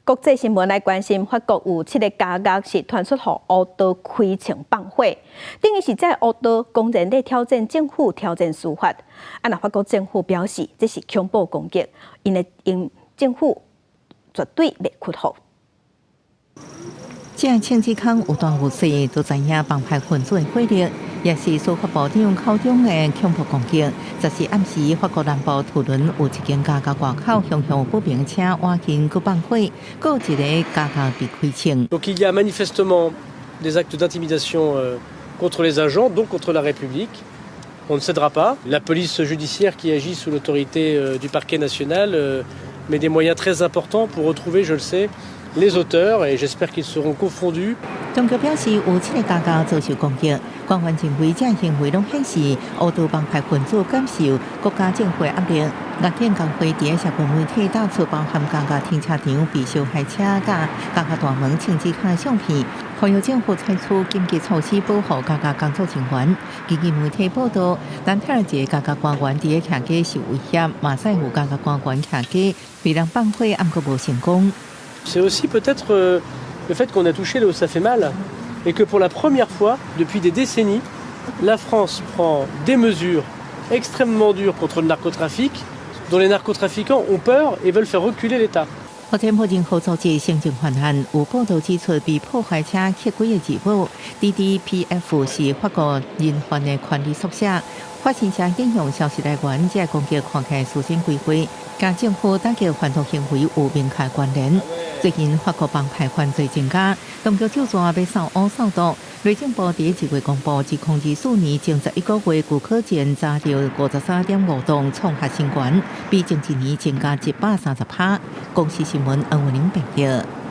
國際新聞來關心，法國有七个監獄是傳出予烏刀開槍放火，等於是這烏刀公然咧挑戰政府、挑戰司法。啊，若法國政府表示這是恐怖攻擊，𪜶的𪜶政府絕對袂屈服。這槍支空有大有細，都知影幫派分子的火力，也是司法部長口中的恐怖攻擊。14暗時，法國南部圖倫有一間監獄外口，雄雄不明車倚近閣放火，閣有一个監獄被開槍。 Donc il y a manifestement des actes d'intimidation contre les agents, donc contre la République. On ne cédera pas. La police judiciaire qui agit sous l'autorité du parquet national met des moyens très importants pour retrouver, je le sais, les auteurs et j'espère qu'ils seront confondus. 當局表示，有七个監獄遭受攻擊，官員認為這行為攏顯示烏刀幫派分子感受國家政府壓力。押遣工會佇社群媒體打出包含監獄停車場被燒害車佮監獄大門槍支孔的相片，呼籲政府採取緊急措施保護監獄工作人員。根據媒體報道，南特爾一个監獄官員佇徛家受威脅，馬賽有監獄官員徛家被人放火，毋過無成功。 C'est aussi peut-être le fait qu'on a touché là où ça fait mal et que pour la première fois depuis des décennies, la France prend des mesures extrêmement dures contre le narcotrafic, dont les narcotrafiquants ont peur et veulent faire reculer l'État. 目前無任何組織承認犯案，有報道指出被破壞車刻幾个字母 DDPF 是法國人犯的權力縮寫。法新社引用消息來源，這个攻擊看起來事先規劃，佮政府打擊販毒行為有明確關聯。最近法國幫派犯罪增加，當局手段欲掃烏掃毒。內政部佇1月公布，2024年前11個月，具可證查著53.5宗創下新懸，比前一年增加130%。公視新聞恩文玲報導。